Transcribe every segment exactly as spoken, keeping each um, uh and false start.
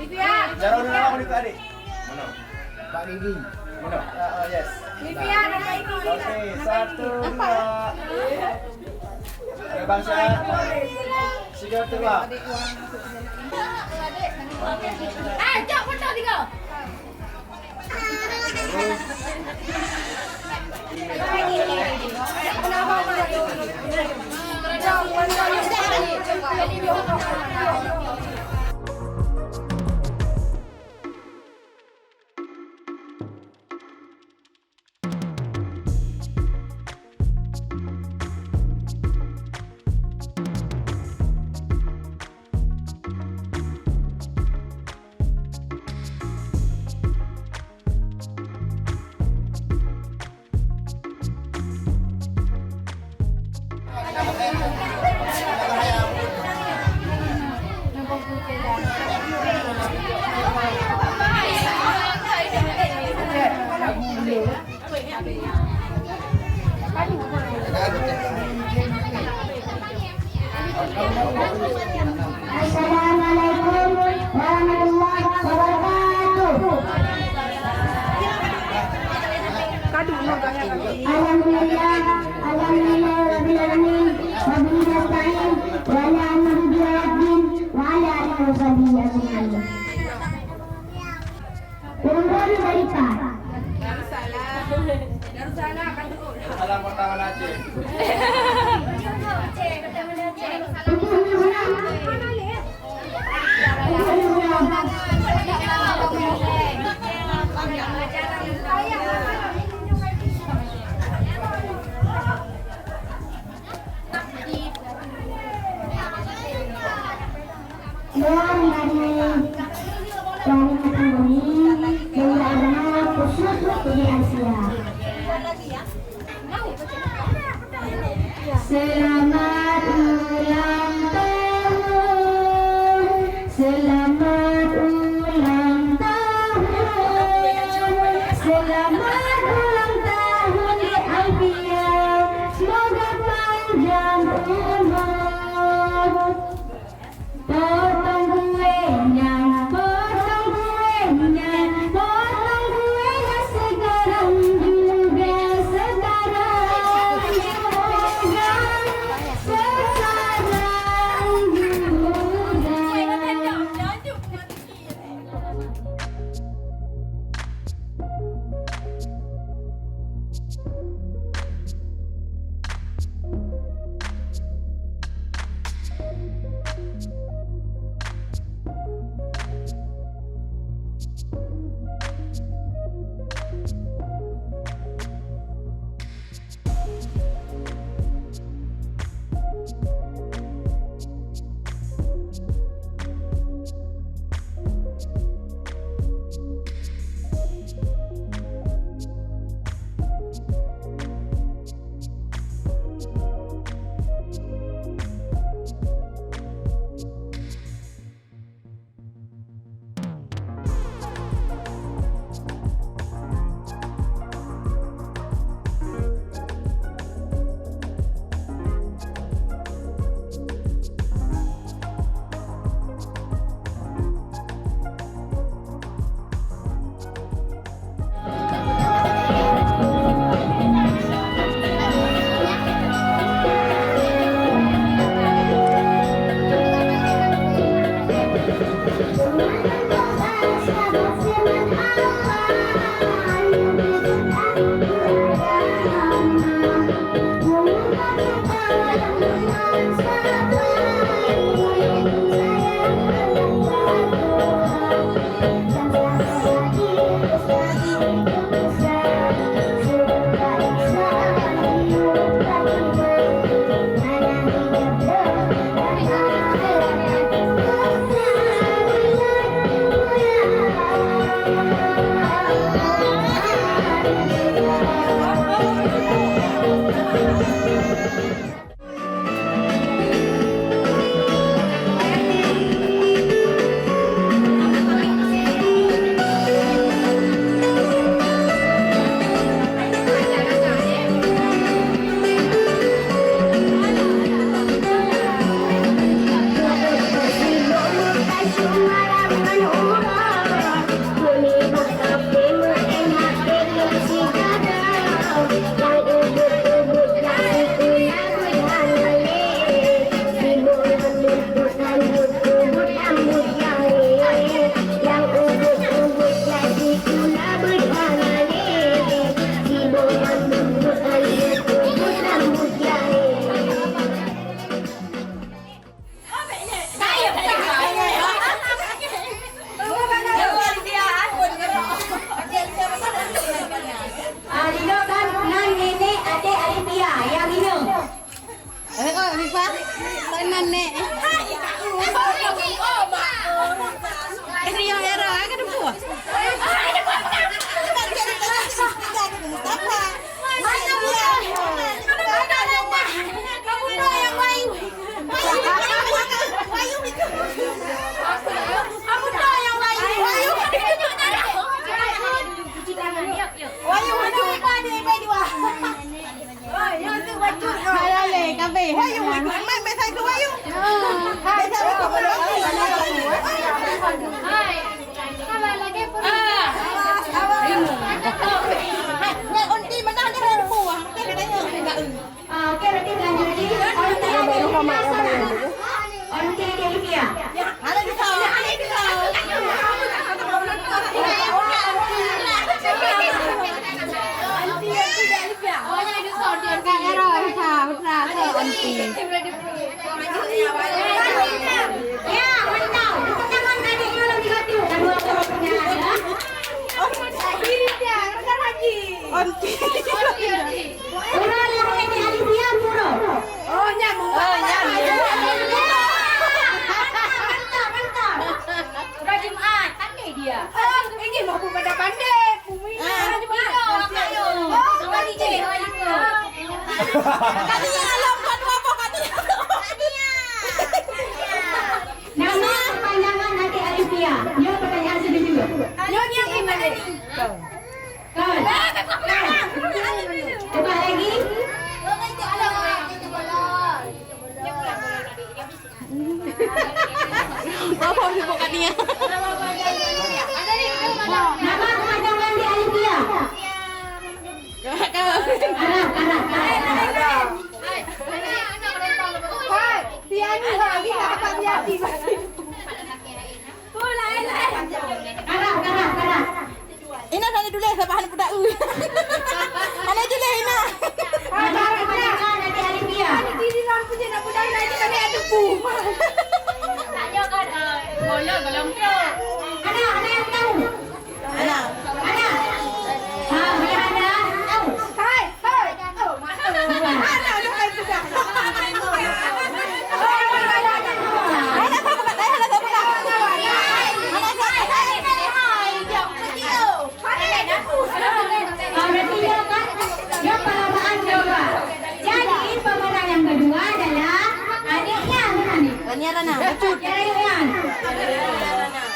Cara udah lama menikah adik. Mana? Pak Didi. Mana? Ah, ah, yes. Oke, satu, dua. Oke, bangsa. Tiga, dua. Eh, jom foto tiga. Assalamualaikum warahmatullahi wabarakatuh. Alhamdulillah, alhamdulillah rabbil alamin, wa bihi nasta'in, wa ala amri bihi wa ala alihi wa sahbihi ajma'in. Ureueng dari Darussalam. Darussalam Kota Banda Aceh. Dan dari, dari Mataram, dari Agama Khusus P D Asia. Selamat ulang tahun, selamat ulang tahun, selamat ulang tahun di Alfian, semoga panjang umur. Potong kue nyan, potong kue nyan, potong kue nyan sekarang juga, sekarang juga, sekarang juga. Wahyu, mai, mai, saya ke Wahyu. Mai, saya ke Wahyu. Hai, onti mana ada yang buang? Kita tanya. Ah, okey, berarti selanjutnya, onti ada yang buang. Onti ada yang buang. Ada di sana. Ada di sana. Aunty. Orang yang ini Alivia Muro. Oh, nyam. Oh, nyam. Mantap, mantap. Udah Jumat, pandai dia. Oh, ini mau pada pandai. Bumi. Ah. Udah Jumat. Oh, kali je. Kali je, kalau buat apa kali? Nama kepanjangan adik Alivia? Ya, pertanyaan setuju. Nyonya gimana ni? Kan? Kan? Coba lagi. Bapak sibuk kat dia. Nama kepanjangan di Alivia? Arab, Arab, Arab. Hai, Tiani, ha, kita dapat Tiani. Arab, Arab, Arab. Ina hana tuléh sabab hana peudak eu. Hana tuléh Ina. Arab, Arab, Arab. Diri lam punya nak peudak Ina itu tadi ada bu. Tanya kan, eh, bola dalam tu. Ada, ada yang tahu? Ada. Ada. Ah, ada, ada. Tahu. Hai, hai. Oh, mana? Ada, ada, ada. Jadi, pemenang yang kedua adalah adiknya, bukan? Rania Rana. Betul. Rania Rana.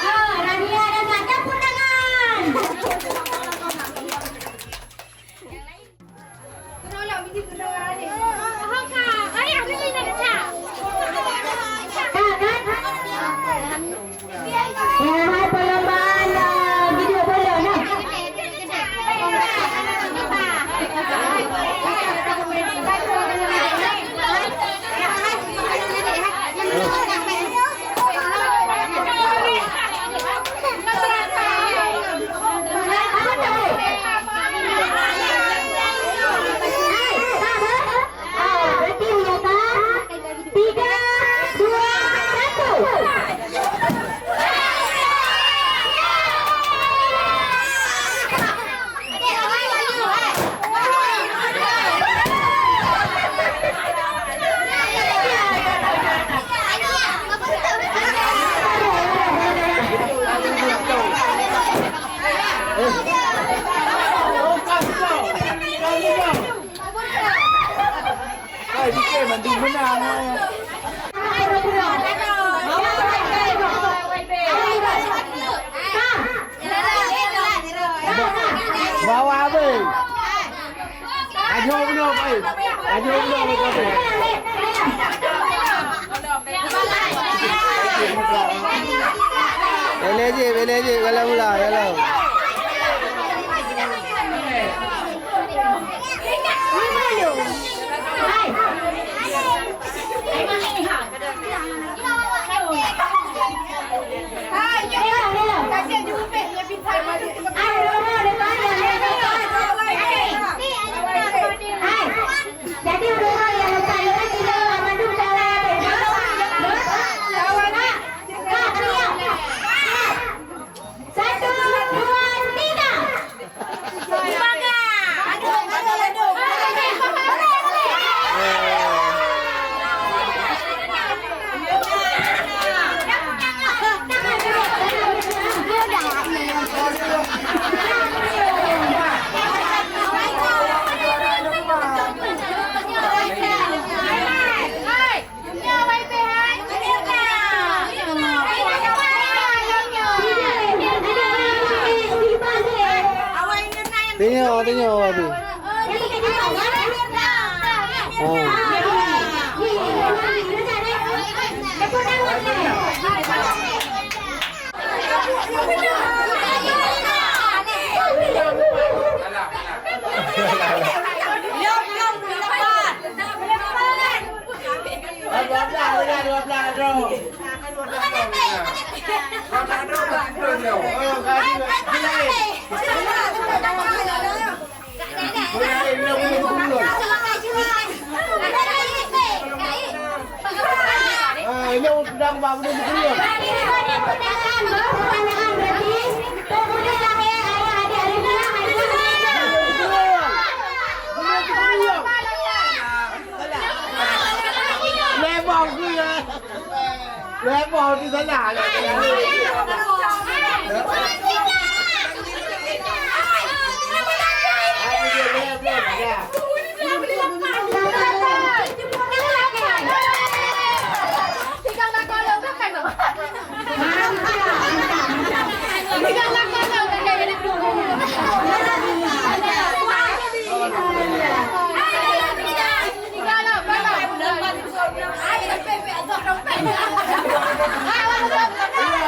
Ah, Rania Rana. Tepuk tangan. Ya, hai perlombaan, eh, video bola, nah. Tiga, dua, satu. Hai, dikit mandum menang, eh. Bawa habis. Ajo beuna, Pak. Ajo beuna, Pak. Bela je, bela je, kalau mula, kalau. Jadi, ureueng yang leupah nyoe, tiga mandum cawan. Dua, dua, dua, dua, dua. Satu, dua, tiga. Tanya, tanya, Abi. Oh. Dua belas, dua belas, dua belas. Ah, ini sedang bak bunoe meukeureueng. Level tu ya. Level di sana.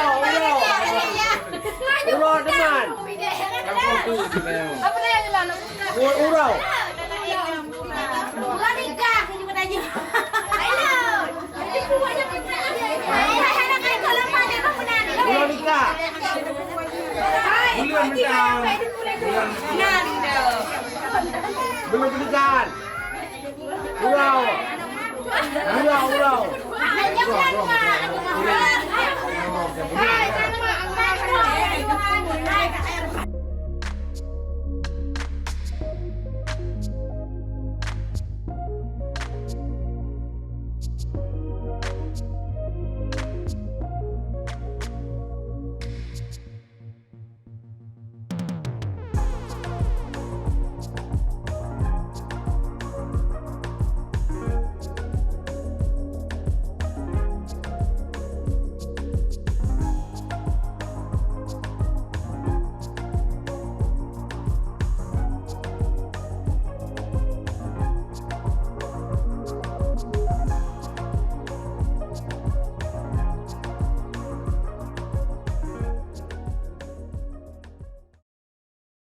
Uroe, uroe. Uroe teman. Uroe, uroe. Uroe nikah. Bulan mentang. Bulan. Belum pernikahan. Uroe. Uroe, uroe.